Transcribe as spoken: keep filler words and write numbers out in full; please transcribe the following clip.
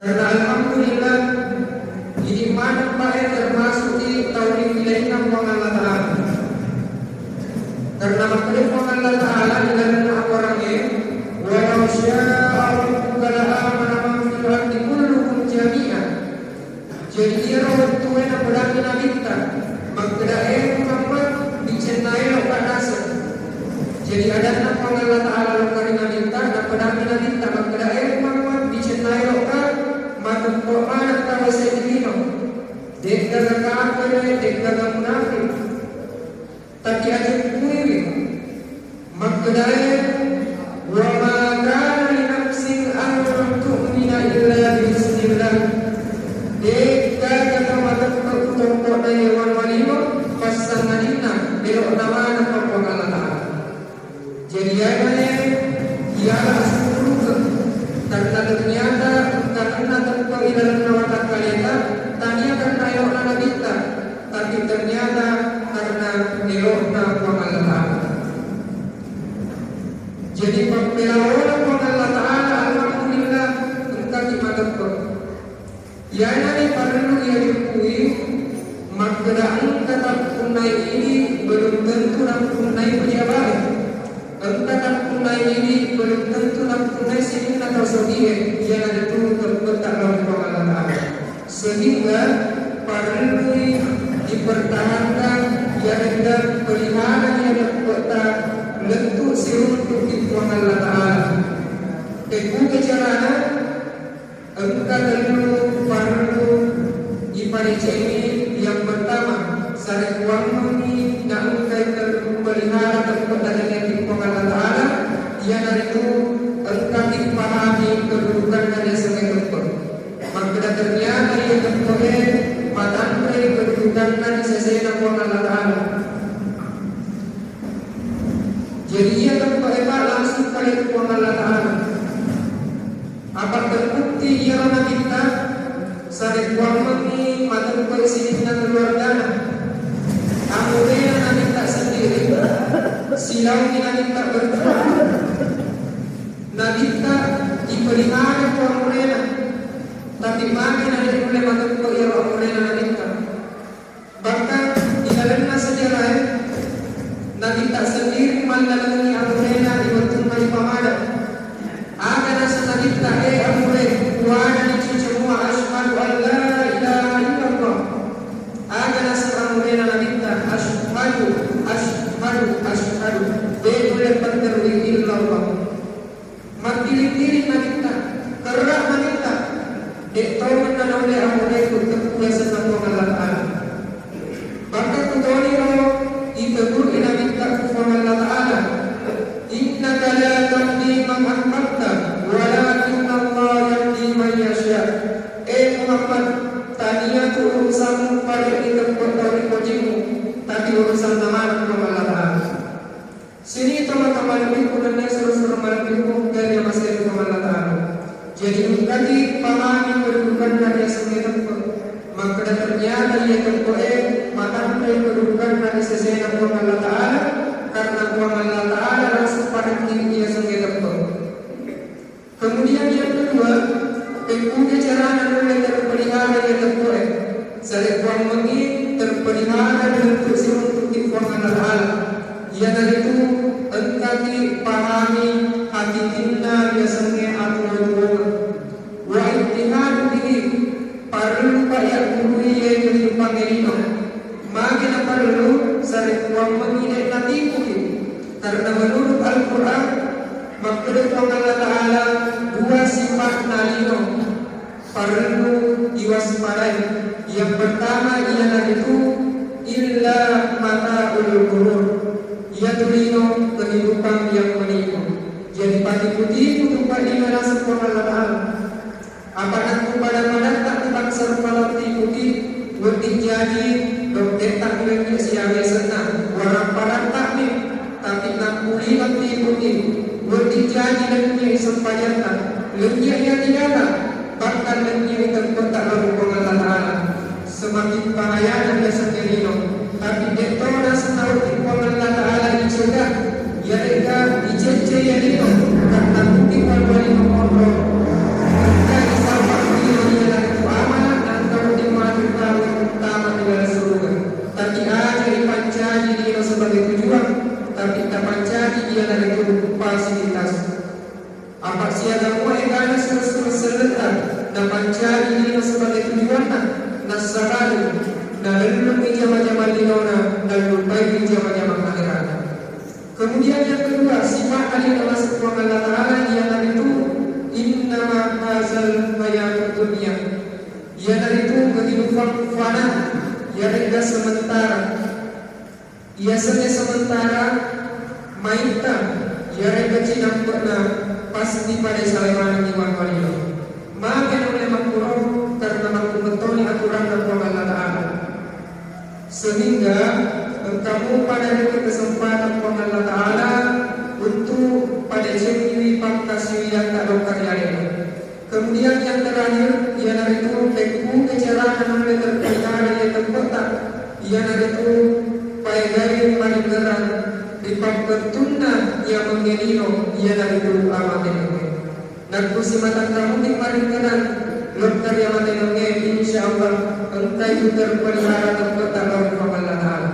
Karena alhamdulillah, idi maneng pae termasuk i tau ripilainna Puang Allah Ta'ala. Karena makkeda Puang Allah Ta'ala di dalam Al-Quran, "Walau syaa rabbuka la amana man fil ardi kulluhum jami'a." Jadi iyaro wettue napedangi nabitta, makkeda, "E Muhammad, dicenna elo'ka naseng." Jadi adanna Puang Allah Ta'ala lokka ri nabitta, napedangi nabitta, makkeda, "E Muhammad, dicenna elo'ka, mateppa maneng tau seddi lino. De'gaga kafir, de'gaga munafik." Tapi ajeppuiwi makkedae, "Wa ma kana li nafsin an tu'mina illa bi iznillah." De'gaga tau mateppe' utompo'na yewanua lino passangadinna elo'na maneng Puang Allah Ta'ala. Jadi iyanae iyala asukkuruke, karena ternyata engka tenna teppe' ilalenna watakkaleta, tania karena elo'na nabitta, tapi ternyata karena elo'na Puang Allah Ta'ala. Jadi pappelaona Puang Allah Ta'ala, alhamdulillah, engkaki mateppe'. Iyanari parellu iyajeppui, makkeda engka tappunnai idi belum tentu nappunnai pejabae. Engka tappunnai idi belum tentu nappunnai sininna tau sogie, iyanaritu teppetta lao ri Puang Allah Ta'ala. Sehingga parellui dipertahankan, iyare'ga pelihara iya teppetta lettu siruntuk ri Puang Allah Ta'ala. Pekkuga carana? Engka tellu parellu ipadecengi. Yang pertama, sarekkuammengngi naengkai tellu pelihara teppe' nadengetti Puang Allah Ta'ala, iyanaritu engkaki pahami kedudukanna riasengnge teppe'. Makkeda ternyata iya teppe'e matanrei kedudukanna ri sesena Puang Allah Ta'ala. Jadi iya teppe'e, Pak, langsung pada Puang Allah Ta'ala. Apa terbukti iyaro nabitta sarekkuammengngi mateppe' sininna keluargana. Amurena nabitta sendiri, silaoni nabitta berjuang. Nabitta dipelihara ku amurena, tapi magi nade'nulle mateppe' iyaro amurena nabitta. Bahkan di dalamna sejarah, Nabitta sendiri mallalengi amurena di wettunna ipamada. Aga naseng Nabitta, "E amure, puadani cicemua, asyhadu an la ilaha illallah." Aga naseng amurena Nabitta, "Asyhadu, asyhadu, asyhadu." De' nulle patterui illallah. Mattiling-tiling Nabitta, kerra Nabitta, de' tongeng naulle amurena ku teppu yasenna Puang Allah Ta'ala. Bahkan kutoniro iteguru'i Nabitta ku Puang Allah Ta'ala, "Innaka la tahdi man ahbabta, walakinnallaha yahdi man yasha." E Muhammad, tania tu urusanmu pada iteppe' tau ripojimmu, tapi urusanna maneng Puang Allah Ta'ala. Sininna tomatoa malebbiku nennia suro-suro malebbiku engkae riamasei Puang Allah Ta'ala. Jadi engkaki pahami kedudukanna riasengnge teppe'. Makkeda ternyata iya teppe'e matanrei kedudukanna ri sesena Puang Allah Ta'ala, karena Puang Allah Ta'ala langsung parekki riasengnge teppe'. Kemudian yang kedua, pekkuga carana nulle terpelihara iya teppe'e? Sarekkuammengngi terpelihara bentuk siruntuk Puang Allah Ta'ala. Iyanaritu engkaki pahami hakikinna riasengnge atuwo-tuwongeng. Wa ittihadu bihi, parellu pa yaggurui iye kehidupangnge lino. Magi naparellu? Sarekkuammengngi de' natipuki. Karena menurut Al-Quran, makkeda Puang Allah Ta'ala, dua sifatna lino parellu diwaspadai. Yang pertama iyanaritu illa mata'ul ghurur. Iyatu lino kehidupan yang menipu. Jadi patipu-tipu tu pa lino naseng Puang Allah Ta'ala. Apa nakku pada-padatta tu bangsa rupa tau tipuki, wedding jaji dompetta mi lenynye siaga yasenna, warang padatta mi, tapi nakku liwat tipuki, wedding jaji lenynye sempajatta, lenynye iya tigata, bahkan lenynye tempotta lao ri Puang Allah Ta'ala. Semakin bahayana biasa lino, tapi de'to naseng nawedding Puang Allah Ta'ala icegah, iyare'ga icecce iya lino, karena mungkin wali-wali monro engka isapa lino Napancaji lino sebagai tujuanna, nassabari, nalellungngi jama-jamang linona, nallupai jama-jamang akhiratna. Kemudian yang kedua, sifat dari termasuk Puang Allah Ta'ala, iyanaritu innama hazal hayatud dunya. Iyanaritu kehidupan fana, iyare'ga sementara. Iyasengnge sementara maitta, iyare'ga cinampe'na pasti pada salai manengngi wanua lino. Maka nulle makkuro, karena makkumettoni aturanna Puang Allah Ta'ala. Sehingga engka mupa narekeng kesempatan Puang Allah Ta'ala untuk padecengiwi pakkasiwiatta dokkariarena. Kemudian yang terakhir, iyanaritu pekkuke carana nulle terpelihara iya tempe'ta, iyanaritu paegai maringerang ri pappettunna iya mengenino, iyanaritu amatenengnge. Nakku simatangka muni maringerang lokka ri amatenengnge, insya Allah engkai tu terpelihara tempe'ta lao ri Puang Allah Ta'ala.